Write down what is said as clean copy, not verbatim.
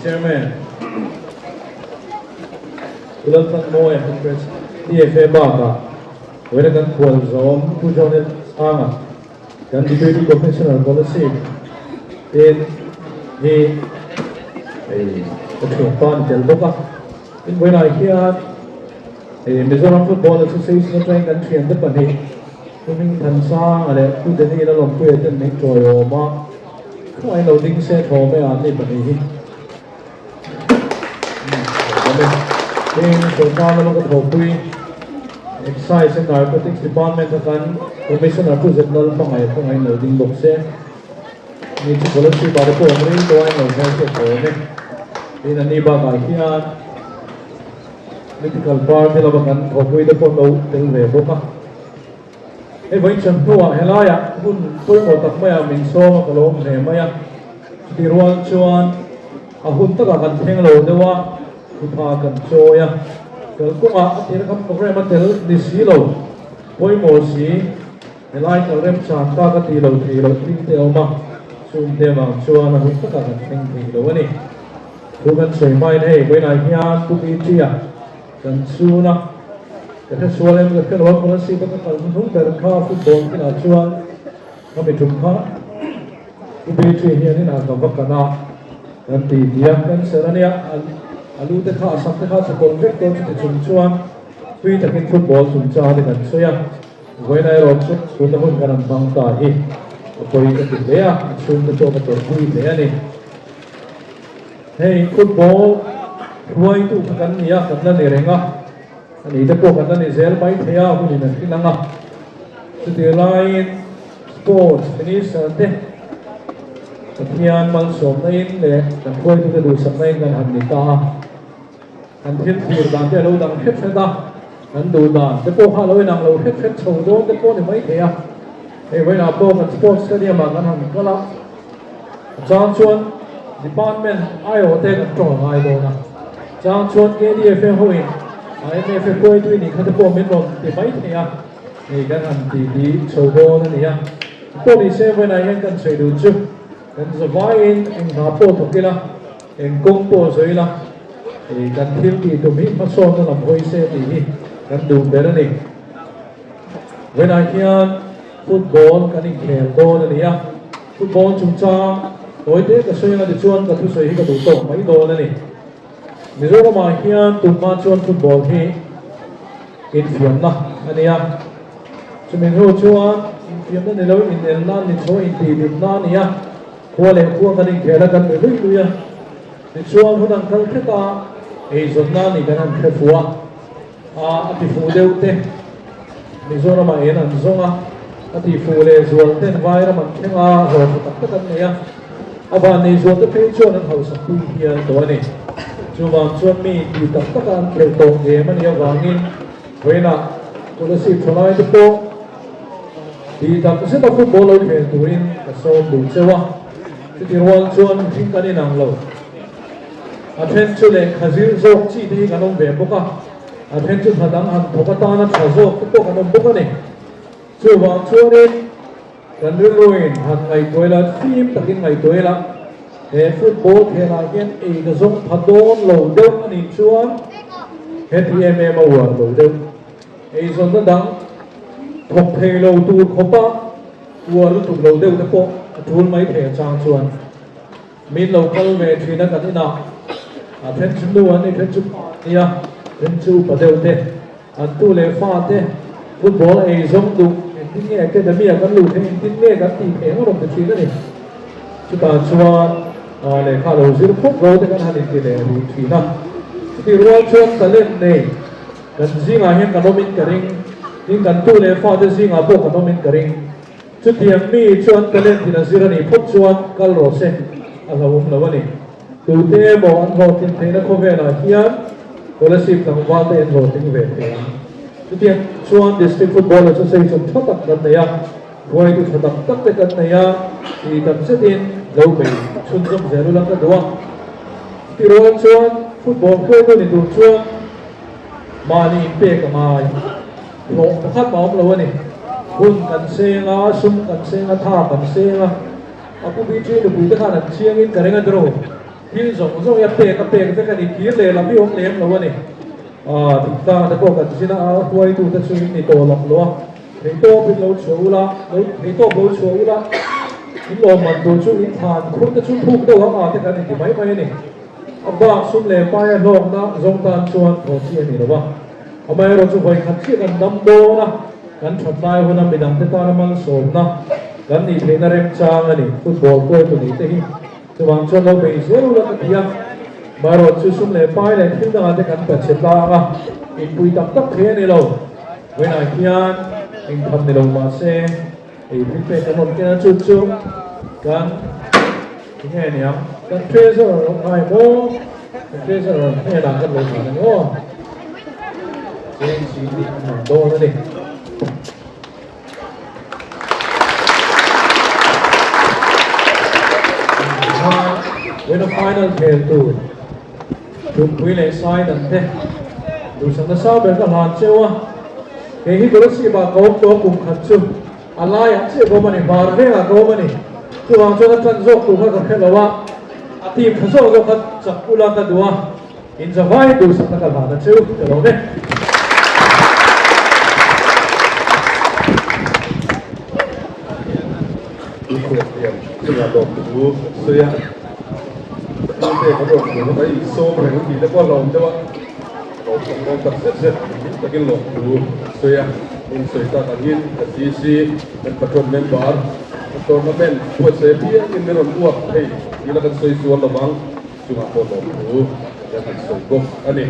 Chairman Pu Laltlanmawia kan President DFA bakah vawiina kan khual zawm Pu John Sanga kan Deputy Commissioner Kolasib tin hi hei ka thianpa a ni tel bawk a. Tin vawiinah hian hei Mizoram Football Association atangin kan thiante pahnih Pu Hmingthansanga leh Pu Danny Lalawmpuia ten min tawiawm a. Khawngaih lo ding se thaw mai a an ni pahnih hi. Tin, sorkar lama ka thawhpui Excise and Narcotics Department a kan Commissioner Pu Zet Lal hmangaih khawngaih lo ding bawk se. Ni chu Kolasib ah te pawh awm rei tawh a in lo hmel hriat tawh awm e. Tin, an ni bakah hian Political Party lama kan thawhpui te pawh lo tel ve bawk a. Hei vawiin hnuah helaiah hun pawimawh tak maiah min sawm a ka lawm hle mai a, chutih rual chuan a hun takah kan thleng lo deuh a, thutha kan chawi a, kalkawngah a tir kha program a tel ni si lo, pawimawh si, helai kal remchang ta ka tih loh theih loh thil te a awm a, chungte vang chuan a hun takah kan thleng thei lo a ni. Thu kan sawi hmain hei vawiinah hian Pu Pi-ṭia, Kan chhun a, ka hre sual em ka hre lo a, Kolasib a ka kal hnuhnung ber kha football khinah chuan ka mi tum kha Pu Betty hian inah ka va kan a, kan ti ti a, cancer a nia, a lu te kha a sam te kha a chakawlh vek dawn chuti chung chuan tui takin football chungchang te kan sawi a, vawiin erawh chu tuna hun kan han hmang ta hi a pawi ka ti hle a, a chhungte pawh ka tawrhpui hle a ni. Hei football hruaitu kha kan ni a, kan la ni reng a, a ni te pawh kan la ni zel mai thei a, hunin an hrilh ang a. Chutih laiin Sports Minister te Pathian malsawmna in leh kan hruaitute duhsakna in kan han ni ta a, kan thil thlir dan te a lo dang hret hret a, kan duh dan te pawh kha a lo inang lo hret hret chho dawn te pawh a ni mai thei a. Hei vawiinah pawh kan Sports Stadium ah kan han kal a. A chang chuan Department aiawh te kan tawng a ngai dawn a, chang chuan KDFA hoin IMF-a hruaitui nih kha te pawh min rawn ti mai thei a, hei kan han ti ti chho dawn a ni a. Pawh ni se vawiinah hian kan sawi duh chu kan zavaiin eng hna pawh thawk ila, eng kawng pawh zawi ila, hei kan thil tih tum hi hmasawnna lam hawi se tih hi kan duh ber a ni. Vawiinah hian football kan inkhel dawn a ni a. Football chungchang tawi te ka sawi anga tichuan ka thusawi hi ka duh tawk mai dawn a ni. Mizoramah hian tunhma chuan football hi infiamna a ni a, chumi hnu chuan infiamna ni lo inelna ni chho intihhlimna a ni a, khua leh khua kan inkhel a kan ri luih luih a, tichuan hun an kal hret a, eizawnna a ni kan han hre fuh a, a ti fuh deuh te Mizoramah en an zawng a, a ti fuh leh zual ten vairam an thleng a, hlawhtha tak tak an nei a, a van nei zual te phei chuan an hausak pui hial tawh a ni. Chuvang chuan mi ti tak taka an khelh tawh em a nih avangin vawiinah Kolasib thalai te pawh ti tak zeta football lo khel turin ka sawm duh cheu a, chuti rual chuan mihring kan inang lo. A then chu lehkha zir zawk chi te hi kan awm ve bawk a, a then chu hna dang han thawk atana tha zawk te pawh kan awm bawk a ni. Chuvang chuanin kan rilruin han ngaihtuah ila, fim takin ngaihtuah ila, he football khelah hian ei ka zawng pha dawn lo deuh a nih chuan heti em em a uar lo deuh. Eizawnna dang thawk thei lo tur khawpa uar lutuk lo deuh te pawh a tul mai thei a chang chuan. Min lo kal ve thin a kan inah a then chu nu an ni then chu pa an nia then chu upa deuh te an tu leh fa te football ei zawng duh engtin nge academy ah kan luh theih engtin nge kan tih theih ang a rawn ti thin a ni chutah chuan lehkha lo zir phawt ro te kan han inti leh rih thin a chutih rual chuan talent nei kan zingah hian kan awmin ka ring tin kan tu leh fa te zingah pawh kan awmin ka ring. Chutiang mi chuan talent in a zir a nih phawt chuan kal rawh se, a hlauhawm lo a ni. Tute emaw an hlawhtlin theihna khawvelah hian Kolasib tlangval te an hlawhtling ve thei ang. Chutiang chuan District Football Association tha tak kan nei a, hruaitu tha tak tak te kan nei a, tih tak zetin lo bei chhunzawm zel ula ka duh a. Chutih rual chuan football hruaitu ni tur chuan mahni inpek a ngai. Hlawh pakhat a awm lo a ni. Hun kan seng a, sum kan seng a, tha kan seng a. A pu BG nupui te khan an chiangin ka ring a dro. Thil zawng zawng hi a pek a pek vek a ni, kir leh lam hi awm lem lo a ni. Aa, thingtlang te pawh kan zin a, a hruaitute chu in ni tawh lak lo a, theitawp in lo chhuah ula, lo theitawp lo chhuah ula, in lawmman tur chu in thlan khur te chu thuk deuh ang a te kan inti mai mai a ni. A bak sum leh paia hlawkna zawng tan chuan thaw chi a ni lo a, amaherawh chu vawi khat chiah kan dam dawn a, kan that lai huna midangte tana malsawmna kan nih theihna remchang a ni, football kuaitu nih te hi. Chuvang chuan lo bei zel ula ka ti a, marawh chu sum leh pai leh thil dangah te kan pachhe tlang a, inpui tak tak thei a ni lo. Vawiinah hian engtham ni lo mahse ei thil pek kan rawn ken a, chu chu kan tinge niang kan treasurer a rawn ngai maw? Kan treasurer hnenah kan lo hlan a ni aw. Cheng si tih kan hman dawn a ni. Vawiina final khel tur Ṭumpui leh Saidan te duhsakna sang ber ka hlan cheu a, kei hi Kolasib-ah ka awm tawh kum khat chu a laiah chiah ka awm a ni, hmar vengah ka awm a ni. Chuvang chuan a ṭan zawk tur kha ka hre lo a, a team ṭha zawk zawk kha chak ula ka duh a. Inzavai duhsakna ka hlan a chu ka lawm e. Inkhawhliam chungah lawmthu kan sawi a, thil te kan rawn hmuh kha kan insawm reng tih te pawh a hlawm deuh a, lawm tak lawm tak zet zet hlim takin lawmthu kan sawi a, in sawi tak angin kan DC, kan patron member, kan tournament buatsaih apiangin min rawn uak thei tih la kan sawi sual lovang. Chungah pawh lawmthu kan han sawi bawk a ni.